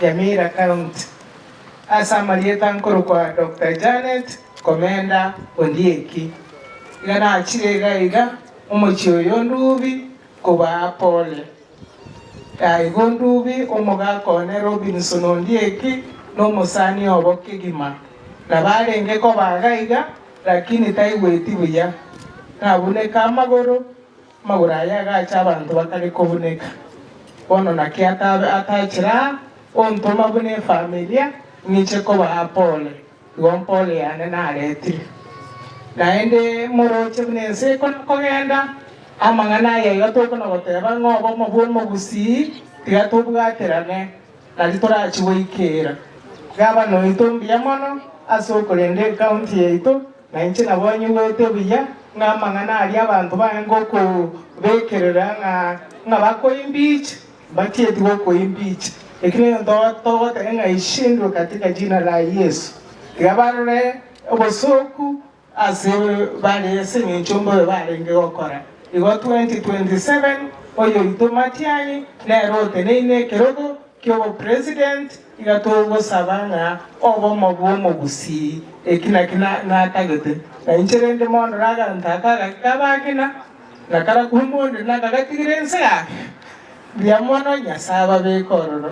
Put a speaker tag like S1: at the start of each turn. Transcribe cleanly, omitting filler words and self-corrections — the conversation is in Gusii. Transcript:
S1: Nyamira County. Ase amarieta nkorokwa Doctor Janet Komenda Ondieki. Iga nachire iga iga omochie oyo Ndubi kobaa pole. Igo Ndubi omogaka one Robinson Ondieki nomosani obo kegima. Nabo arenge koba iga iga lakini taigweti buya. Nabuneka amagoro Amagoro aye agacha abanto bakare kobuneka. Bono naki atabe atachire aa, ontoma buna efamilia, ng'iche kobaa pole. Igo mpole yane naretire. Naende moroche buna ense ekona kogenda, amang'ana aya iga tokona goteba ng'a obomo bw'omogusii tiga tobwaterane, nari torachi goikera. Gavana oito mbuya mono ase okorenda ecounty yaito, Na inche nabo nyigwete buya ng'a amang'ana aria abanto barenge okobekerera ng'a ng'a bakoimbicha, mbatieti gokoimbicha. Eki negento togoteba ng'a ishindwe katika jina la Yesu. Tiga barore obosooku ase bare ase eng'encho mbobe barenge gokora. Igo 2027 oyoito Matiang'i nere oteneine ekerogo ki'obopresident, iga togosaba ng'a obomo bw'omogusii, eki naki natagete, na inche rende mono raganto aka agake kabang'ina, na karakwo omonde nakagatigire inse yake, mbuya mono, Nyasae ababeke ororo.